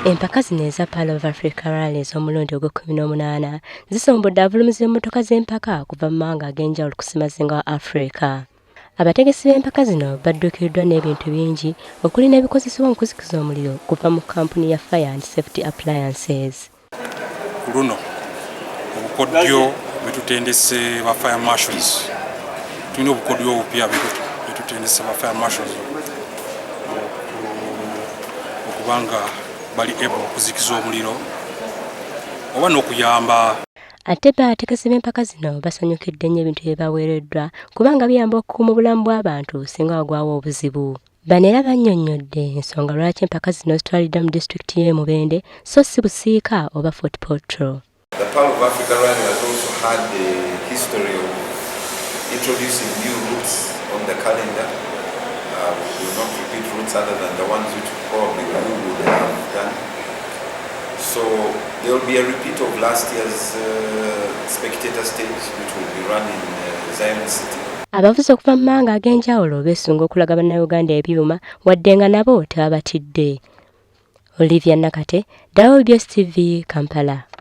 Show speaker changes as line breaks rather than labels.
Empaka zino eza Pearl of Africa Rally ez'omulundi ogw'e18 zisombodde abavulumizi b'emmotoka z'empaka okuva mu mawanga ag'enjawulo ku ssemazinga wa Africa. Abategesi b'empaka zino badduukiriddwa n'ebintu bingi okuli n'ebikozesebwa mu kuzikiza omuliro okuva mu kkampuni ya Fire and Safety Appliances.
Ku luno obukodyo bwetutendese ba fire marshals, tulina obukodyo obupya bwetutendese ba fire marshals okubanga bali able okuzikiza omuliro oba n'okuyamba.
Ate bo abategesi b'empaka zino basanyukidde nnyo ebintu bye baweereddwa kubanga biyamba okukuuma obulamu bw'abantu singa wagwawo obuzibu. Bano era bannyonnyodde ensonga lwaki empaka zino zitwaliddwa mu disitulikiti y'e Mubende so si Busiika oba Fort Portal.
The Pearl of Africa Rally has also had a history of introducing new routes on the calendar. We will not repeat routes other than the ones which probably we would have done. So there will be a repeat of last year's spectator stage, which will be run in Zion City.
Abavuzi okuva mu mawanga ag'enjawulo beesunga okulaga Bannayuganda ebyuma wadde nga nabo tebabatidde. Olivia Nakate, WBS TV, Kampala.